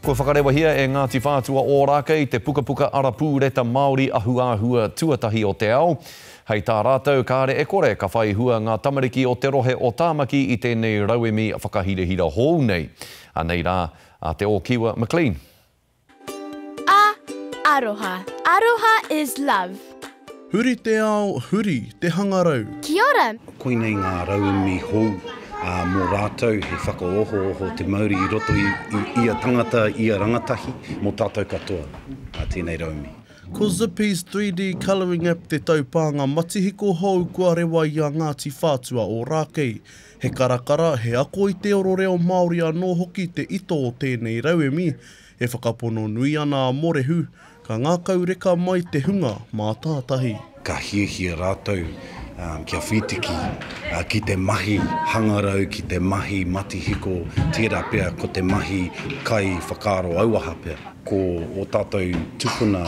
Kua whakarewahia e Ngāti Whātua Ōrākei te pukapuka arapūreta Māori ahuāhua tuatahi o te ao. Hei tā rātou, kāre e kore ka whai hua ngā tamariki o te rohe o Tāmaki i tēnei rauemi whakahirahira hou nei. Anei rā a Te Ōkiwa McLean. A, Aroha. Aroha is love. Huri te ao, huri te hangarau. Kia ora. Koinei ngā rauemi hou mō rātou he whakaohooho te mauri i roto i ia tangata, ia rangatahi, mō tātou katoa tēnei rauemi. Ko Zippy's 3D Colouring App te taupānga matihiko hou kua rewa i a Ngāti Whātua Ōrākei. He karakara, he ako i te oro reo Māori anō hoki te ito o tēnei rauemi. E whakapono nui ana a Morehu, ka ngākau reka mai te hunga mātātahi. Ka hiahia rātou kia whītiki ki te mahi hangarau, ki te mahi matihiko, tērā pea ko te mahi kai whakaaro auaha pea. Ko ō tātou tupuna,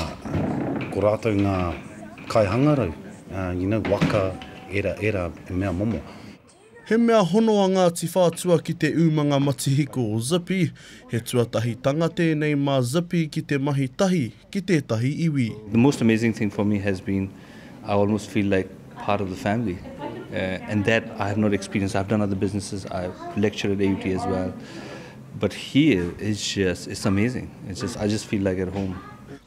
ko rātou ngā kaihangarau, you know, waka, ērā, ērā mea momo. He mea hono a Ngāti Whātua ki te umanga matihiko o Zippy, he tuatahitanga tēnei mā Zippy ki te mahi tahi ki tētahi iwi. The most amazing thing for me has been I almost feel like part of the family and that I have not experienced. I've done other businesses, I've lectured at AUT as well but here it's just, it's amazing. It's just, I just feel like at home.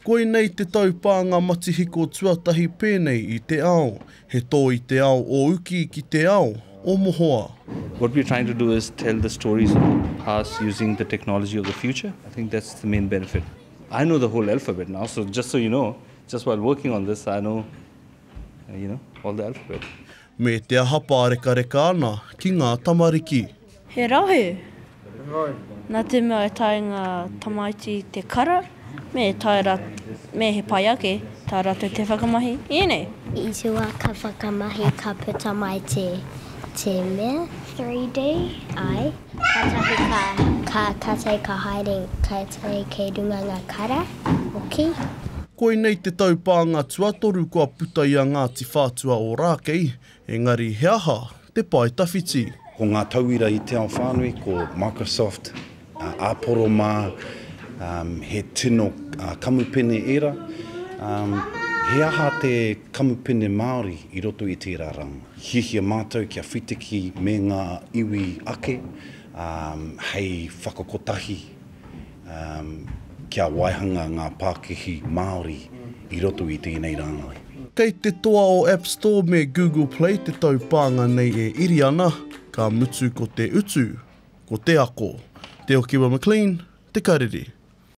Koinei te taupānga matihiko tuatahi pēnei i te ao. He tō i te ao o uki ki te ao o mohoa. What we're trying to do is tell the stories of the past using the technology of the future. I think that's the main benefit. I know the whole alphabet now, so just so you know, just while working on this, I know, you know, all the alphabet. Me te aha pārekareka ana ki ngā tamariki. He rawe. Nā te mea e taea ngā tamaiti te kara, me e taea rā, me he pai ake tā rātou te whakamahi i ēnei. I te wā ka whakamahi ka puta mai te, te mea. 3D, āe. Kātahi ka, ka, kātahi ka haere, kātahi kei runga ngā kara, hoki. Koinei te taupānga tuatoru kua puta i a Ngāti Whātua Ōrākei, Engari he aha te pae tawhiti? Ko ngā tauira i te ao whānui, ko Microsoft, Āporo mā, he tino kamupene ērā. He aha te kamupene Māori i roto i tērā ranga? Hiahia mātou kia whitiki me ngā iwi ake hei whakakotahi kia waihanga ngā pākihi Māori i roto i tēnei rāngai. Kei te toa o App Store me Google Play te taupānga nei e iri ana, ka mutu ko te utu, ko te ako. Te Okiwa McLean, Te Karere.